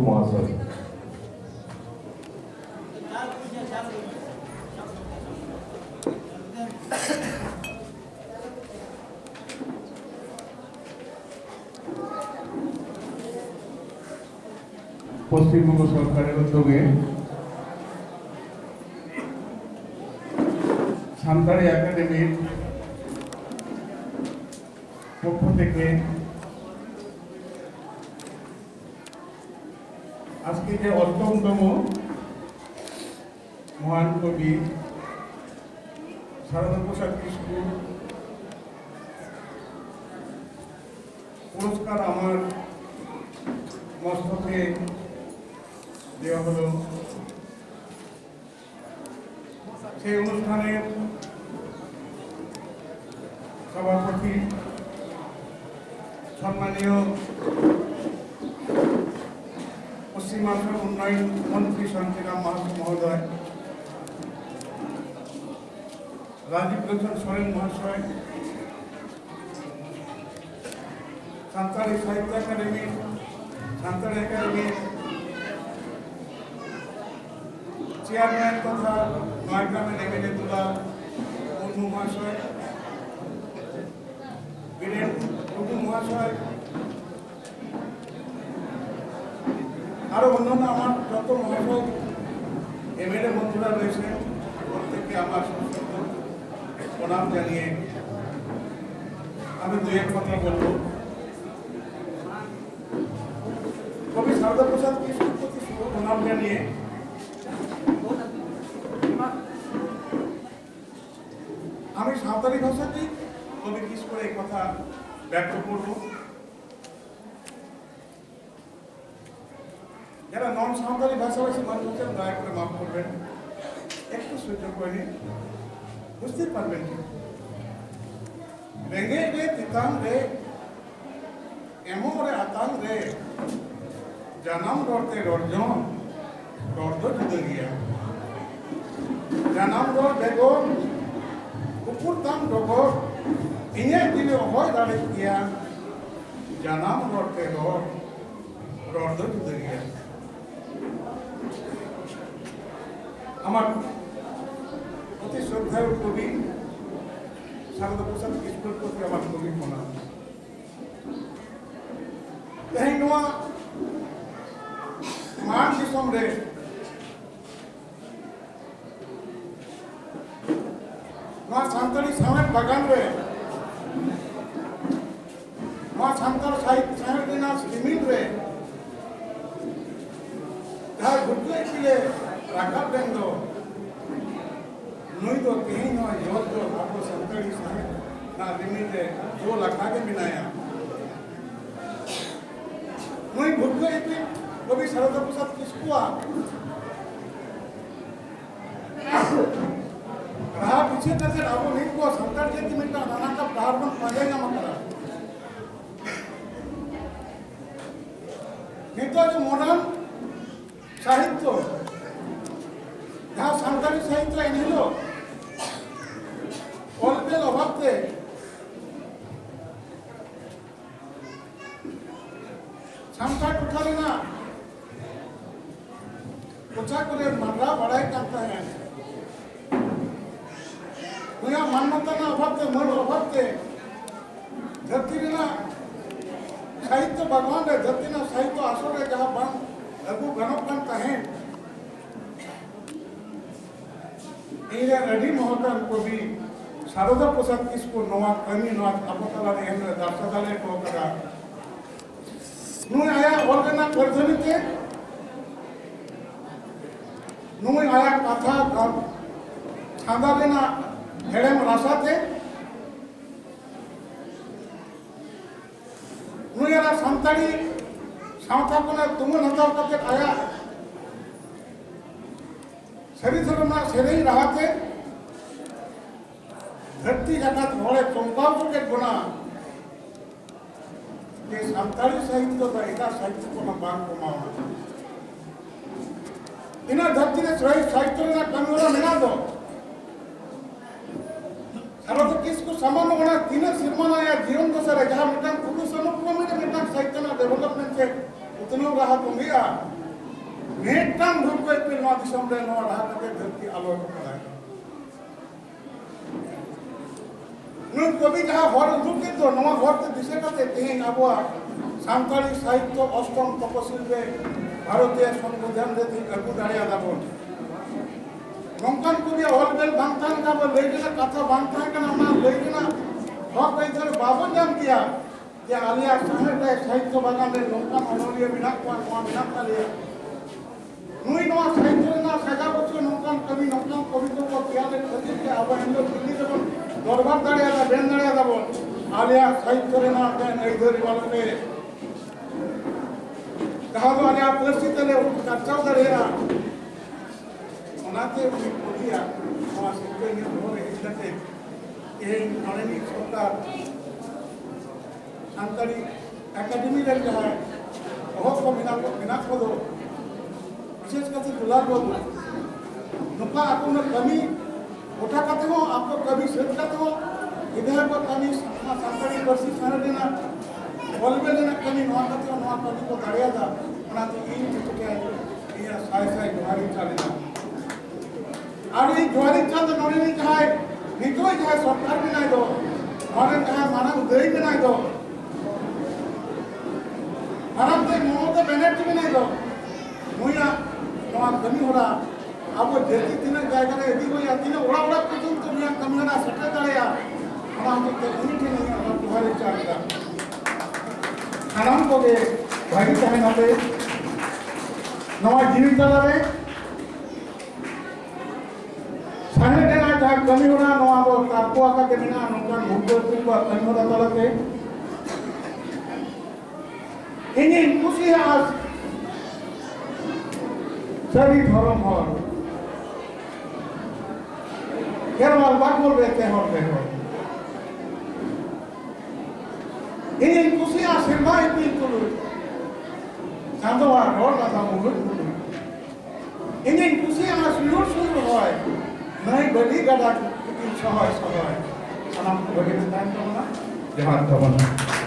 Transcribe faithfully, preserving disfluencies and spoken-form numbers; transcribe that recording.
মহাশয়। পশ্চিমবঙ্গ সরকারের উদ্যোগে সান্তাড়ি একাডেমির পক্ষ থেকে আজকে যে অষ্টমতম মহান কবি সারদা প্রসাদ কিস্কুর পুরস্কার আমার মস্তকে দেওয়া হলো। সেই অনুষ্ঠানের সভাপতি সম্মানীয় পশ্চিমাঞ্চল উন্নয়ন মন্ত্রী শান্তিরাম মাহাতো মহোদয়, রাজীব লোচন সোরেন মহাশয়, সান্তাড়ি সাহিত্য একাডেমি, সান্তাড়ি একাডেমির চেয়ারম্যান তথা নয়গ্রামের এমএলএ দুলাল মুর্মু মহাশয়, বীরেন টুডু মহাশয়, আরো অন্যান্য আমার যত মহাশয় এমএলএ বন্ধুরা রয়েছে, প্রত্যেককে আমার সশ্রদ্ধ প্রণাম জানিয়ে আমি দু এক কথা বলবো। কবি সারদা প্রসাদ কিস্কুর প্রতি শুভ প্রণাম জানিয়ে আমি সাঁওতালি ভাষাতেই কবি কিস্কুরের এই কথা ব্যক্ত করব। যারা নন সাঁওতালি ভাষাভাষী মানুষ আছেন, দয়া করে মাফ করবেন, একটু সহ্য করে নিন, বুঝতে পারবেন কি। ᱨᱮᱸᱜᱮᱡ ᱨᱮ ᱛᱮᱛᱟᱝ ᱨᱮ, ᱮᱢᱚᱜ ᱨᱮ ᱟᱛᱟᱝ ᱨᱮ, ᱡᱟᱱᱟᱢ ᱨᱚᱲ ᱛᱮ ᱨᱚᱲ ᱡᱚᱝ, ᱨᱚᱲ ᱫᱚ ᱡᱩᱫᱟᱹ ᱜᱮᱭᱟ᱾ ᱡᱟᱱᱟᱢ ᱨᱚᱲ ᱵᱮᱜᱚᱨ ᱩᱠᱩᱨ ᱛᱟᱢ ᱰᱚᱜᱚᱨ, ᱤᱧᱟᱹᱜ ᱡᱤᱣᱤ ᱚᱦᱚᱭ ᱫᱟᱲᱮ ᱠᱮᱭᱟ᱾ ᱡᱟᱱᱟᱢ ᱨᱚᱲ ᱛᱮ ᱨᱚᱲ, ᱨᱚᱲ ᱫᱚ ᱡᱩᱫᱟᱹ ᱜᱮᱭᱟ᱾ ᱟᱢᱟᱜ ᱚᱛᱤ ᱥᱨᱚᱫᱷᱮᱭᱚ ᱠᱚᱵᱤ ᱥᱟᱨᱚᱫᱟ ᱯᱨᱚᱥᱟᱫᱽ ᱠᱤᱥᱠᱩ ᱯᱨᱚᱛᱤ ᱟᱢᱟᱜ ᱠᱚᱵᱤ ᱠᱷᱚᱱᱟᱜ ᱛᱮᱦᱮᱧ ᱱᱚᱣᱟ ᱢᱟᱱ ᱫᱤᱥᱚᱢ ᱨᱮ ᱱᱚᱣᱟ ᱥᱟᱱᱛᱟᱲᱤ ᱥᱟᱶᱦᱮᱫ ᱵᱟᱜᱟᱱ ᱨᱮ, ᱱᱚᱣᱟ ᱥᱟᱱᱛᱟᱲ ᱥᱟᱶᱦᱮᱫ ᱨᱮᱱᱟᱜ ᱥᱤᱢᱤᱞ ᱨᱮ ᱡᱟᱦᱟᱸᱭ ᱵᱷᱩᱨᱠᱟᱹ ᱤᱯᱤᱞᱮ ᱨᱟᱠᱟᱵ ᱞᱮᱱ ᱫᱚ, ᱱᱩᱭ ᱫᱚ ᱛᱮᱦᱮᱧ ᱦᱚᱸ ᱡᱚᱞ ᱡᱚᱞ ᱟᱵᱚ ᱥᱟᱱᱛᱟᱲᱤ ᱥᱟᱶᱦᱮᱫ ᱨᱮᱱᱟᱜ ᱨᱤᱢᱤᱞ ᱨᱮ ᱡᱚᱞ ᱟᱠᱟ ᱜᱮ ᱢᱮᱱᱟᱭᱟ᱾ ᱱᱩᱭ ᱵᱷᱩᱨᱠᱟᱹ ᱤᱯᱤᱞ ᱠᱚᱵᱤ ᱥᱟᱨᱚᱫᱟ ᱯᱨᱚᱥᱟᱫᱽ ᱠᱤᱥᱠᱩᱣᱟᱜ ᱨᱟᱦᱟ ᱵᱤᱪᱟᱹᱨ ᱠᱟᱛᱮ ᱟᱵᱚ ᱱᱤᱛ ᱠᱚ ᱥᱟᱱᱛᱟᱲ ᱡᱟᱹᱛᱤ ᱢᱤᱫᱴᱟᱝ ᱨᱟᱱᱟᱠᱟᱵ ᱰᱟᱦᱟᱨ ᱵᱚᱱ ᱯᱟᱸᱡᱟ ᱧᱟᱢ ᱟᱠᱟᱫᱟ᱾ ᱱᱤᱛᱚᱜ ᱡᱮ modern ᱥᱟᱦᱤᱛᱛᱚ, ᱡᱟᱦᱟᱸ ᱥᱟᱱᱛᱟᱲᱤ ᱥᱟᱦᱤᱛᱛᱚ ᱮᱱᱦᱤᱞᱳᱜ ᱚᱞ ᱵᱮᱞ ᱚᱵᱷᱟᱵ ᱛᱮ ᱥᱟᱱᱛᱟᱲ ᱴᱚᱴᱷᱟ ᱨᱮᱱᱟᱜ ᱠᱚᱪᱟ ᱠᱚᱨᱮ ᱢᱟᱰᱨᱟᱣ ᱵᱟᱲᱟᱭ ᱠᱟᱱ ᱛᱟᱦᱮᱸᱫ᱾ ᱱᱚᱣᱟ ᱢᱟᱱᱱᱚᱛᱟ ᱨᱮᱱᱟᱜ ᱚᱵᱷᱟᱵ ᱛᱮ, ᱢᱟᱹᱱ ᱚᱵᱷᱟᱵ ᱛᱮ ᱫᱷᱟᱹᱨᱛᱤ ᱨᱮᱱᱟᱜ ᱥᱟᱦᱤᱛᱛᱚ ᱵᱟᱜᱽᱣᱟᱱ ᱨᱮ, ᱫᱷᱟᱹᱨᱛᱤ ᱨᱮᱱᱟᱜ ᱥᱟᱦᱤᱛᱛᱚ ᱟᱥᱚᱨ ᱨᱮ ᱡᱟᱦᱟᱸ ᱵᱟᱝ ᱟᱹᱜᱩ ᱜᱟᱱᱚᱜ ᱠᱟᱱ ᱛᱟᱦᱮᱸᱫ, ᱤᱧ ᱨᱮᱱ ᱟᱹᱰᱤ ᱢᱚᱦᱚᱛᱟᱱ ᱠᱚᱵᱤ ᱥᱟᱨᱚᱫᱟ ᱯᱨᱚᱥᱟᱫᱽ ᱠᱤᱥᱠᱩ ᱱᱚᱣᱟ ᱠᱟᱹᱢᱤ, ᱱᱚᱣᱟ ᱟᱵᱚ ᱛᱟᱞᱟᱨᱮ ᱮᱢ ᱨᱮ ᱫᱟᱨᱥᱟ ᱫᱟᱲᱮ ᱦᱚᱴᱚ ᱠᱟᱫᱟ᱾ ᱱᱩᱭ ᱟᱭᱟᱜ ᱚᱞ ᱨᱮᱱᱟᱜ ᱠᱟᱹᱨᱫᱷᱟᱹᱱᱤ ᱛᱮ, ᱱᱩᱭ ᱟᱭᱟᱜ ᱠᱟᱛᱷᱟ ᱜᱟᱢ ᱪᱷᱟᱸᱫᱟ ᱨᱮᱱᱟᱜ ᱦᱮᱲᱮᱢ ᱨᱟᱥᱟ ᱛᱮ, ᱱᱩᱭ ᱟᱭᱟᱜ ᱥᱟᱱᱛᱟᱲᱤ ᱥᱟᱶᱛᱟ ᱠᱷᱚᱱᱟᱜ ᱛᱩᱢᱟᱹᱞ ᱦᱟᱛᱟᱣ ᱠᱟᱛᱮ ᱟᱭᱟᱜ ᱥᱟᱹᱨᱤ ᱫᱷᱚᱨᱚᱢ ᱨᱮᱱᱟᱜ ᱥᱮᱨᱮᱧ ᱨᱟᱦᱟ ᱛᱮ ᱫᱷᱟᱹᱨᱛᱤ ᱡᱟᱠᱟᱛ ᱦᱚᱲᱮ ᱪᱚᱢᱠᱟᱣ ᱦᱚᱪᱚ ᱠᱮᱫ ᱵᱚᱱᱟ᱾ ᱡᱮ ᱥᱟᱱᱛᱟᱲᱤ ᱥᱟᱦᱤᱛᱛᱚ ᱫᱚ ᱮᱴᱟᱜ ᱥᱟᱦᱤᱛᱛᱚ ᱠᱷᱚᱱᱟᱜ ᱵᱟᱝ ᱠᱚᱢᱟᱣᱟ᱾ ᱛᱤᱱᱟᱹᱜ ᱫᱷᱟᱹᱨᱛᱤ ᱨᱮ ᱥᱟᱦᱤ-, ᱥᱟᱦᱤᱛᱛᱚ ᱨᱮᱱᱟᱜ ᱠᱟᱹᱢᱤ ᱦᱚᱨᱟ ᱢᱮᱱᱟᱜ ᱫᱚ, ᱥᱟᱨᱚᱫᱟ ᱠᱤᱥᱠᱩ ᱥᱟᱢᱟᱱᱚ ᱚᱱᱟ ᱛᱤᱱᱟᱹᱜ ᱥᱮᱨᱢᱟ ᱨᱮᱱᱟᱜ ᱟᱭᱟᱜ ᱡᱤᱭᱚᱱ ᱫᱚᱥᱟ ᱨᱮ ᱡᱟᱦᱟᱸ ᱢᱤᱫᱴᱟᱝ ᱯᱩᱨᱩᱥ ᱚᱱᱩᱠᱨᱚᱢ ᱨᱮ ᱢᱤᱫᱴᱟᱝ ᱥᱟᱦᱤᱛᱛᱚ ᱨᱮᱱᱟᱜ development ᱥᱮ ᱩᱛᱱᱟᱹᱣ ᱨᱟᱦᱟ ᱛᱚᱸᱜᱮᱜᱼᱟ᱾ ᱢᱤᱫᱴᱟᱝ ᱫᱷᱩᱯᱠᱚ ᱤᱯᱤᱞ ᱱᱚᱣᱟ ᱫᱤᱥᱚᱢ ᱨᱮ ᱱᱚᱣᱟ ᱨᱟᱦᱟ ᱠᱟᱛᱮ ᱫᱷᱟᱹᱨᱛᱤ ᱟᱞᱚ ᱠᱟᱫᱟᱭ᱾ ᱱᱩᱭ ᱠᱚᱵᱤ ᱡᱟᱦᱟᱸ ᱦᱚᱨ ᱩᱫᱩᱜ ᱠᱮᱫ ᱫᱚ, ᱱᱚᱣᱟ ᱦᱚᱨ ᱛᱮ ᱫᱤᱥᱟᱹ ᱠᱟᱛᱮ ᱛᱮᱦᱮᱧ ᱟᱵᱚᱣᱟᱜ ᱥᱟᱱᱛᱟᱲᱤ ᱥᱟᱦᱤᱛᱛᱚ ᱚᱥᱴᱚᱢ ᱛᱚᱯᱚᱥᱤᱞ ᱨᱮ ᱵᱷᱟᱨᱚᱛᱤᱭᱚ ᱥᱚᱝᱵᱤᱫᱷᱟᱱ ᱨᱮ ᱛᱮᱦᱮᱧ ᱟᱹᱜᱩ ᱫᱟᱲᱮᱭᱟᱫᱟ ᱵᱚᱱ᱾ ᱱᱚᱝᱠᱟᱱ ᱠᱚᱵᱤᱭᱟᱜ ᱚᱞ ᱵᱮᱞ ᱵᱟᱝ ᱛᱟᱦᱮᱸ ᱞᱮᱱᱠᱷᱟᱱ ᱫᱚ ᱞᱟᱹᱭ ᱨᱮᱱᱟᱜ ᱠᱟᱛᱷᱟ ᱵᱟᱝ ᱛᱟᱦᱮᱸ ᱠᱟᱱᱟ, ᱚᱱᱟ ᱞᱟᱹᱭ ᱨᱮᱱᱟᱜ ᱦᱚᱠ ᱟᱹᱭᱫᱟᱹᱨ ᱵᱟᱵᱚᱱ ᱧᱟᱢ ᱠᱮᱭᱟ᱾ ᱡᱮ ᱟᱞᱮᱭᱟᱜ ᱥᱟᱶᱦᱮᱫ ᱨᱮ ᱥᱟᱦᱤᱛᱛᱚ ᱵᱟᱜᱟᱱ ᱨᱮ ᱱᱚᱝᱠᱟᱱ ᱚᱱᱚᱞᱤᱭᱟᱹ ᱢᱮᱱᱟᱜ ᱠᱚᱣᱟ, ᱱᱚᱣᱟ ᱢᱮᱱᱟᱜ ᱛᱟᱞᱮᱭᱟ᱾ ᱱᱩᱭ ᱱᱚᱣᱟ ᱥᱟᱦᱤᱛᱛᱚ ᱨᱮᱱᱟᱜ ᱥᱟᱡᱟᱣ ᱦᱚᱪᱚ ᱱᱚᱝᱠᱟᱱ ᱠᱟᱹᱢᱤ, ᱱᱚᱝᱠᱟᱱ ᱠᱚᱵᱤ ᱠᱚᱠᱚ ᱛᱮᱭᱟᱨ ᱞᱮᱫ ᱠᱷᱟᱹᱛᱤᱨ ᱛᱮ ᱟᱵᱚ ᱮᱱᱦᱤᱞᱳᱜ ᱫᱤᱞᱞᱤ ᱨᱮᱵᱚᱱ ᱫᱚᱨᱵᱟᱨ ᱫᱟᱲᱮᱭᱟᱫᱟ, ᱵᱮᱱ ᱫᱟᱲᱮᱭᱟᱫᱟ ᱵᱚᱱ᱾ ᱟᱞᱮᱭᱟᱜ ᱥᱟᱦᱤᱛᱛᱚ ᱨᱮᱱᱟᱜ ᱢᱤᱫᱴᱮᱱ ᱟᱹᱭᱫᱟᱹᱨ ᱮᱢᱟ ᱞᱮᱯᱮ, ᱡᱟᱦᱟᱸ ᱫᱚ ᱟᱞᱮᱭᱟᱜ ᱯᱟᱹᱨᱥᱤ ᱛᱮᱞᱮ ᱪᱟᱨᱪᱟᱣ ᱫᱟᱲᱮᱭᱟᱜᱼᱟ᱾ ᱚᱱᱟᱛᱮ ᱩᱱᱤ ᱠᱚᱵᱤᱭᱟᱜ ᱱᱚᱣᱟ ᱥᱤᱨᱡᱚᱱᱤᱭᱟᱹ ᱵᱚᱦᱚᱜ ᱨᱮ ᱦᱮᱡ ᱠᱟᱛᱮ ᱛᱮᱦᱮᱧ ᱱᱚᱰᱮᱱᱤᱡ ᱥᱚᱨᱠᱟᱨ ᱥᱟᱱᱛᱟᱲᱤ ᱮᱠᱟᱰᱮᱢᱤ ᱨᱮᱱ ᱡᱟᱦᱟᱸᱭ ᱵᱚᱦᱚᱜ ᱠᱚ ᱢᱮᱱᱟᱜ ᱠᱚ, ᱢᱮᱱᱟᱜ ᱠᱚᱫᱚ, ᱵᱤᱥᱮᱥ ᱠᱟᱛᱮ ᱫᱩᱞᱟᱞ ᱵᱟᱹᱵᱩ, ᱱᱚᱝᱠᱟ ᱟᱠᱚ ᱩᱱᱟᱹᱜ ᱠᱟᱹᱢᱤ ᱜᱚᱴᱟ ᱠᱟᱛᱮ ᱦᱚᱸ, ᱟᱠᱚ ᱠᱟᱹᱢᱤ ᱥᱟᱹᱛ ᱠᱟᱛᱮ ᱦᱚᱸ, ᱜᱤᱫᱽᱨᱟᱹ ᱠᱚ ᱠᱟᱹᱢᱤ, ᱚᱱᱟ ᱥᱟᱱᱛᱟᱲᱤ ᱯᱟᱹᱨᱥᱤ ᱥᱟᱶᱦᱮᱫ ᱨᱮᱱᱟᱜ ᱚᱞ ᱵᱮᱞ ᱨᱮᱱᱟᱜ ᱠᱟᱹᱢᱤ, ᱱᱚᱣᱟ ᱠᱟᱛᱮ ᱦᱚᱸ ᱱᱚᱣᱟ ᱠᱟᱹᱢᱤ ᱠᱚ ᱫᱟᱲᱮᱭᱟᱫᱟ᱾ ᱚᱱᱟᱛᱮ ᱤᱧ ᱢᱤᱫᱴᱮᱱ ᱤᱧᱟᱹᱜ ᱥᱟᱭ ᱥᱟᱭ ᱡᱚᱦᱟᱨ ᱤᱧ ᱪᱟᱞ ᱮᱫᱟ᱾ ᱟᱨ ᱤᱧ ᱡᱚᱦᱟᱨ ᱤᱧ ᱪᱟᱞ ᱮᱫᱟ ᱱᱚᱰᱮ ᱨᱮᱱ ᱡᱟᱦᱟᱸᱭ ᱱᱤᱛᱚᱜ ᱡᱟᱦᱟᱸᱭ ᱥᱚᱨᱠᱟᱨ ᱢᱮᱱᱟᱭ ᱫᱚ, ᱱᱚᱰᱮ ᱡᱟᱦᱟᱸᱭ ᱢᱟᱨᱟᱝ ᱫᱟᱹᱭ ᱢᱮᱱᱟᱭ ᱫᱚ, ᱢᱟᱨᱟᱝ ᱫᱟᱹᱭ ᱢᱚᱢᱚᱛᱟ ᱵᱮᱱᱟᱨᱡᱤ ᱢᱮᱱᱟᱭ ᱫᱚ, ᱱᱩᱭᱟᱜ ᱱᱚᱣᱟ ᱠᱟᱹᱢᱤ ᱦᱚᱨᱟ ᱟᱵᱚ ᱡᱟᱹᱛᱤ ᱛᱤᱱᱟᱹᱜ ᱡᱟᱭᱜᱟ ᱨᱮ ᱤᱫᱤ ᱦᱩᱭᱩᱜᱼᱟ, ᱛᱤᱱᱟᱹᱜ ᱚᱲᱟᱜ ᱚᱲᱟᱜ ᱯᱚᱨᱡᱚᱱᱛᱚ ᱱᱩᱭᱟᱜ ᱠᱟᱹᱢᱤ ᱦᱚᱨᱟ ᱥᱮᱴᱮᱨ ᱫᱟᱲᱮᱭᱟᱜᱼᱟ, ᱚᱱᱟ ᱦᱚᱛᱮᱡ ᱛᱮ ᱩᱱᱤ ᱴᱷᱮᱱ ᱤᱧᱟᱹᱜ ᱱᱚᱣᱟ ᱡᱚᱦᱟᱨ ᱤᱧ ᱪᱟᱞ ᱮᱫᱟ᱾ ᱥᱟᱱᱟᱢ ᱠᱚᱜᱮ ᱵᱷᱟᱹᱜᱤ ᱛᱟᱦᱮᱱ ᱟᱯᱮ᱾ ᱱᱚᱣᱟ ᱡᱤᱣᱤ ᱛᱟᱞᱟᱨᱮ ᱥᱟᱦᱮᱫ ᱨᱮᱱᱟᱜ ᱡᱟᱦᱟᱸ ᱠᱟᱹᱢᱤ ᱦᱚᱨᱟ, ᱱᱚᱣᱟ ᱫᱚ ᱛᱟᱨᱠᱚ ᱟᱠᱟᱫ ᱜᱮ ᱢᱮᱱᱟᱜᱼᱟ᱾ ᱱᱚᱝᱠᱟᱱ ᱵᱩᱫᱽᱫᱷᱚ ᱠᱚᱣᱟᱜ ᱠᱟᱹᱢᱤ ᱦᱚᱨᱟ ᱛᱟᱞᱟᱛᱮ ᱤᱧᱤᱧ ᱠᱩᱥᱤᱭᱟᱜᱼᱟ ᱥᱟᱹᱨᱤ ᱫᱷᱚᱨᱚᱢ ᱦᱚᱲ, ᱠᱷᱮᱨᱣᱟᱞ ᱵᱟᱠᱷᱳᱞ ᱨᱮ ᱛᱮᱦᱚᱨ ᱛᱮᱦᱚᱨ᱾ ᱤᱧᱤᱧ ᱠᱩᱥᱤᱭᱟᱜᱼᱟ ᱥᱮᱨᱢᱟ ᱤᱯᱤᱞ ᱛᱩᱞᱩᱡ, ᱪᱟᱸᱫᱳᱣᱟᱜ ᱨᱚᱲ ᱞᱟᱸᱫᱟ ᱢᱩᱞᱩᱡ ᱢᱩᱞᱩᱡ᱾ ᱤᱧᱤᱧ ᱠᱩᱥᱤᱭᱟᱜᱼᱟ ᱥᱩᱭᱩᱲ ᱥᱩᱭᱩᱲ ᱦᱚᱭ, ᱱᱟᱹᱭ ᱵᱟᱹᱞᱤ ᱜᱟᱰᱟ ᱤᱯᱤᱞ ᱥᱚᱦᱚᱭ ᱥᱚᱦᱚᱭ᱾ ᱥᱟᱱᱟᱢ ᱠᱚ ᱵᱷᱟᱹᱜᱤ ᱛᱟᱦᱮᱱ ᱛᱟᱵᱚᱱᱟ᱾ ᱡᱚᱦᱟᱨ ᱛᱟᱵᱚᱱᱟ᱾